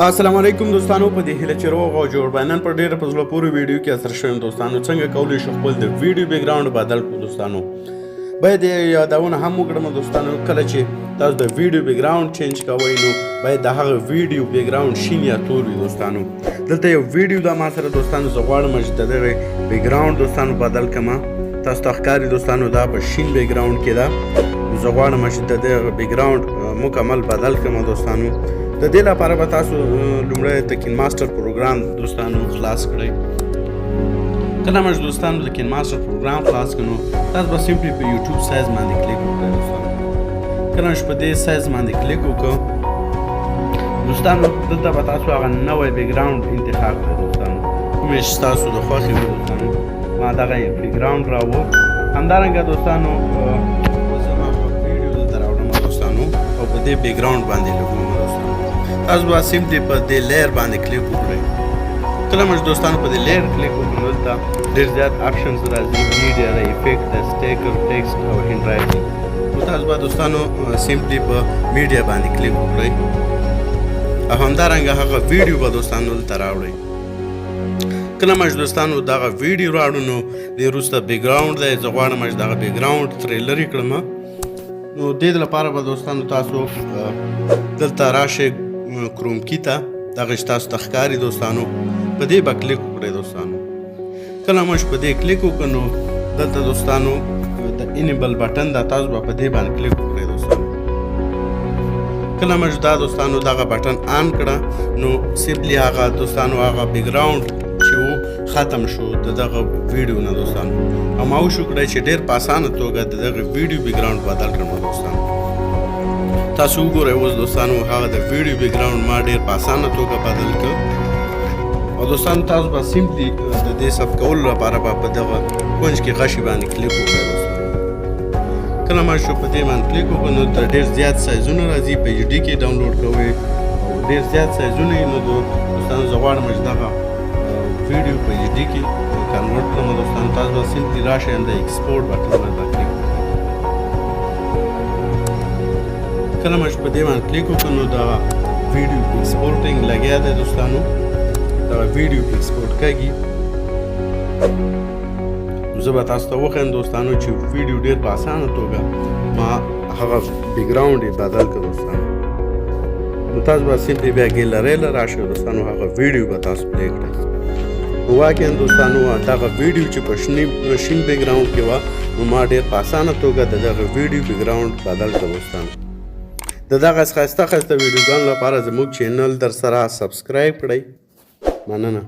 السلام علیکم دوستانو، په دې هیله چې روغ او جوړ به. نن په ډیره په زړه پورې ویډیو کې سره شوم دوستانو، څنګه کولی شو خپل د ویډیو background بدل کړو. دوستانو، باید یادونه هم وکړم دوستانو، کله چې تاسو د ویډیو background change کوئ نو باید د هغه ویډیو background شین یا تور وي. دوستانو، دلته یو ویډیو دا ما سره دوستانو، زه غواړم چې د دغه background دوستانو بدل کړم. تاسو ته ښکاري دوستانو، دا په شین background کې ده. زه غواړم چې د دغه background مکمل بدل کړم. دوستانو، د دې لپاره به تاسو لومړی د KineMaster پروګرام دوستانو خلاص کړئ. کله چې دوستانو د KineMaster پروګرام خلاص کړو، تاسو به simply په یوټیوب size باندې کلیک وکړئ. دوستانو، کله چې په دې size باندې کلیک وکړو دوستانو، دلته به تاسو هغه نوی background انتخاب کړئ دوستانو، کوم چې تاسو د خوښې وي. دوستانو، ما دغه background راوړ. همدارنګه دوستانو، اوس زما ویډیو دلته راوړم دوستانو او په دې background باندې لګوم. دوستانو، تاسو به simply په دې layer باندې کلیک وکړئ. کله چې دوستانو په دې layer کلیک وکړو، دلته ډېر زیات options راځي: media ده، effect ده، sticker، text او handwriting. نو تاسو به دوستانو simply په میډیا باندې کلیک وکړئ او همدارنګه هغه ویډیو به دوستانو دلته راوړئ. کله چې دوستانو دغه ویډیو راوړو، نو د وروسته background دی. زه غواړم چې دغه background ترې لرې کړم. نو دې لپاره به دوستانو تاسو دلته راشئ chroma key ته، دغه چې تاسو ته ښکاري دوستانو، په دې به کلیک وکړئ. دوستانو، کله موږ په دې کلیک وکړو، نو دلته دوستانو د enable button دا، تاسو به په دې باندې کلیک وکړئ. دوستانو، کله موږ دا دوستانو دغه button on کړه، نو simply هغه دوستانو هغه background چې و ختم شو د دغه ویډیو نه دوستانو، او ما وشو کړی چې ډیر په اسانه توګه د دغه ویډیو background بدل کړم. دوستانو، تاسو وګورئ، اوس دوستانو هغه د ویډیو background ما ډیر په اسانه توګه بدل کړ. او دوستانو، تاسو به simply د دې save کولو لپاره به په دغه کونج کې غشي باندې کلیک وکړئ. دوستانو، کله ما شو په دې باندې کلیک وکړو، نو تر ډیر زیات سایزونه راځي. په HD کې download کوئ او ډیر زیات سایزونه یې. نو دوستانو، زه غواړم چې دغه ویډیو په HD کې convert کړم. دوستانو، تاسو به simply راشئ، د export button باندې کلیک وکړئ. کله ما چې په دې باندې کلیک وکړو، نو دغه ویډیو exporting لګیا دی. دوستانو، دغه ویډیو export کېږي. زه به تاسو ته وښیم دوستانو چې ویډیو ډیر په اسانه توګه ما هغه background یې بدل کړ. دوستانو، نو تاسو به simply بیا ګیلری له راشئ دوستانو، هغه ویډیو به تاسو play کړئ. نو واقعا دوستانو، دغه ویډیو چې په شین background کې وه، نو ما ډیر په اسانه توګه د دغه ویډیو background بدل کړ. دوستانو، د دغه ښایسته ښایسته ویډیوګانو لپاره زموږ channel در سره subscribe کړئ. مننه.